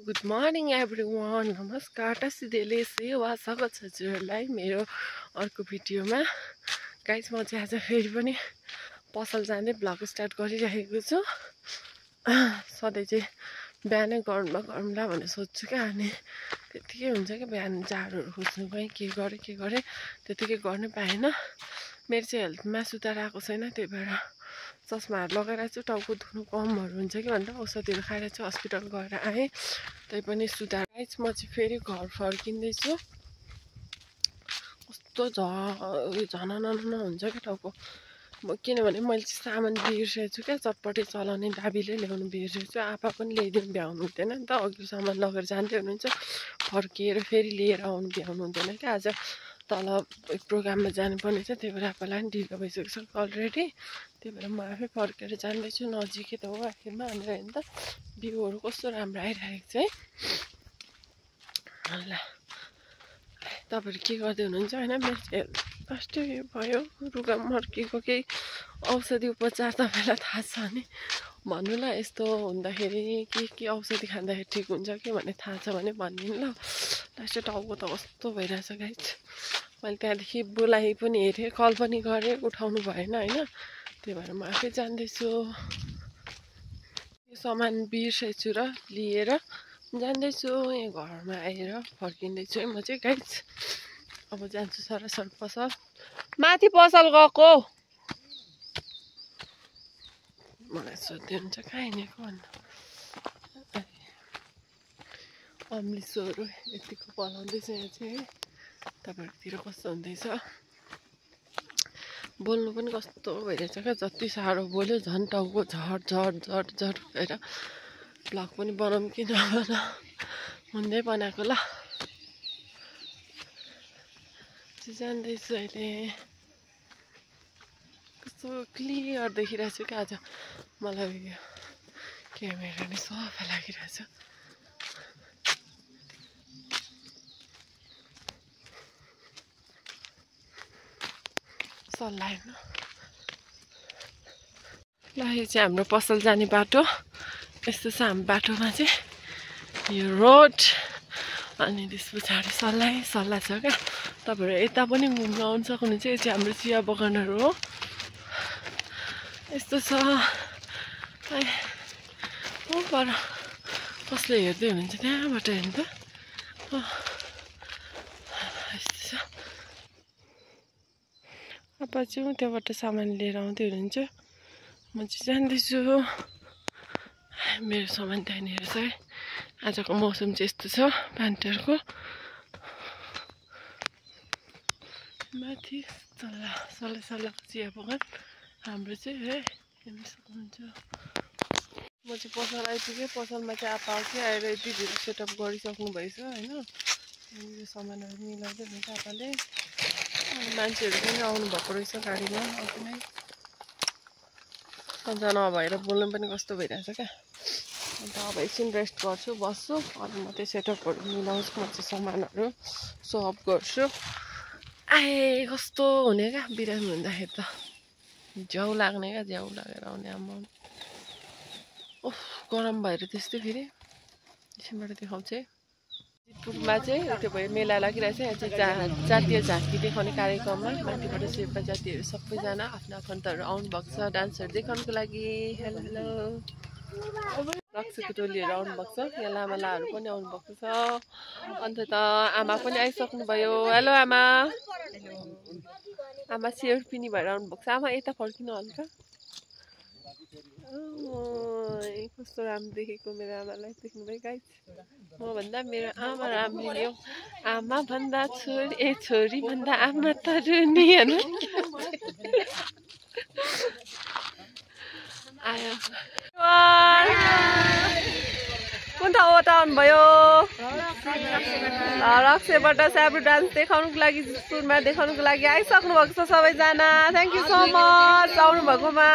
Good morning everyone. नमस्कार, टासिदेले सेवा स्वागत छ हजुरहरूलाई मेरो अर्को भिडियोमा। गाइस, म चाहिँ आज फेरि पनि पसल जाँदै ब्लग स्टार्ट गरिरहेको छु। सधैँ चाहिँ बिहानै गरौँला भनेर सोध्छु क्या, अनि त्यतिकै हुन्छ क्या, बिहान झाडुहरू खोज्नु गएँ, के गरेँ त्यतिकै गर्नै पाएन। मेरो चाहिँ हेल्थमा सुधार आएको छैन, त्यही भएर चस्माहरू लगाइरहेको छु। टाउको दुख्नु कमहरू हुन्छ कि भनेर औषधिहरू खाइरहेको छु, हस्पिटल गएर आएँ, त्यही पनि सुधार। गाइस, म चाहिँ फेरि घर फर्किँदैछु। कस्तो झनन हुन्छ क्या टाउको, किनभने मैले चाहिँ सामान बिर्सेछु क्या, चटपटे चलाउने दाबीले ल्याउनु बिर्सेछु। आपा पनि ल्याइदिनु भ्याउनु हुँदैन नि त, अघि सामान लगेर जाँदै हुनुहुन्छ, फर्किएर फेरि लिएर आउनु भ्याउनु हुँदैन क्या। आज तल प्रोग्राममा जानुपर्ने छ, त्यही भएर आपालाई पनि ढिलो भइसकेको छ अलरेडी, त्यही भएर म आफै फर्केर जाँदैछु। नजिकै त हो आखिरमा भनेर, हेर्नु त भ्यूहरू कस्तो राम्रो आइरहेको छ है। ल, तपाईँहरू के गर्दै हुनुहुन्छ होइन? मेरो चाहिँ कस्तो भयो, रुगा मर्कीको केही औषधि उपचार तपाईँलाई थाहा छ भने भन्नु ल। यस्तो हुँदाखेरि के औषधि खाँदाखेरि ठिक हुन्छ कि भन्ने थाहा छ भने भनिदिनु ल। लास्ट टाउको त कस्तो भइरहेछ गाइस। मैले त्यहाँदेखि बोलाइ पनि हेरेँ, कल पनि गरेँ, उठाउनु भएन होइन, त्यही भएर म आफै जाँदैछु। यो सामान बिर्सेछु र लिएर जाँदैछु। यहाँ घरमा आएर फर्किँदैछु है म चाहिँ गाइस। अब जान्छु सरासर पसल, माथि पसल गएको। मलाई सोध्दै हुन्छ कहाँ हिँडेको भन्नु। अम्लिसोहरू यतिको पलाउँदैछ यहाँ चाहिँ है। तपाईँहरूतिर कस्तो हुँदैछ? बोल्नु पनि कस्तो भइरहेछ क्या, जति साह्रो बोल्यो झन् टाउको झट भएर ब्लग पनि बनाऊँ कि नबना हुँदै बनाएको ल। जान्दैछु अहिले, कस्तो क्लियर देखिरहेको छु क्या आज। मलाई क्यामेरा नै सफा लागिरहेछ। सल्लाह ल, यो चाहिँ हाम्रो पसल जाने बाटो। यस्तो छ हाम्रो बाटोमा चाहिँ यो रोड, अनि त्यस पछाडि सल्लाह छ क्या। तपाईँहरू यता पनि घुम्न आउनु सक्नुहुन्छ। यो चाहिँ हाम्रो चिया बगानहरू हो। यस्तो छ पर कसले हेर्दै हुनुहुन्छ त्यहाँबाट, हेर्नु त यस्तो छ। अब चाहिँ त्यहाँबाट सामान लिएर आउँदै हुनुहुन्छ, म चाहिँ जान्दैछु। मेरो सामान त्यहाँनिर छ है। आजको मौसम चाहिँ यस्तो छ प्यान्टरको माथि सल्लाह चिया बगान हाम्रो चाहिँ है, हेर्नु सक्नुहुन्छ। म चाहिँ पसल आइपुगेँ। पसलमा चाहिँ आपा आउँछ, आएर यति भिडियो सेटअप गरिसक्नु भएछ होइन। यो सामानहरू मिलाउँदै हुन्छ आपाले। मान्छेहरू पनि आउनुभएको रहेछ गाडीमा अघि नै। सन्चो नभएर बोल्नु पनि कस्तो भइरहेछ क्या। अन्त अब एकछिन रेस्ट गर्छु, बस्छु, अनि मात्रै सेटअपहरू मिलाउँछु। म चाहिँ सामानहरू सप गर्छु। आए कस्तो हुने क्या बिरामी हुँदाखेरि त, झ्याउ लाग्ने क्या, झ्याउ लागेर आउने आम्मा। ओह, गरम भएर त्यस्तै। फेरि एकछिनबाट देखाउँछु है। जितपुरमा चाहिँ त्यो भयो, मेला लागिरहेछ। यहाँ चाहिँ जातीय झाँकी देखाउने कार्यक्रममा माथिबाट शेर्पा जातिहरू सबैजना आफ्नो आफन्तहरू आउनुभएको छ डान्सहरू देखाउनुको लागि। हेलो रक्सीको टोलीहरू आउनुभएको छ, यहाँ लामालाहरू पनि आउनुभएको छ। अन्त त आमा पनि आइसक्नुभयो। हेलो आमा। आमा सेर्पिनी भएर आउनुभएको छ। आमा यता फर्किनु हल्का। कस्तो राम्रो देखेको मेरो आमालाई, देख्नुभयो गाइस? म भन्दा मेरो आमा राम्रो हो। आमा भन्दा छोरी भन्दा आमा तरुनी हेर्नु आयो। कुन ठाउँ आउनुभयो? रक्सीबाट स्याब्रु डान्स देखाउनुको लागि, सुनमा देखाउनुको लागि आइसक्नु भएको छ सबैजना। थ्याङ्क यू सो मच आउनु भएकोमा।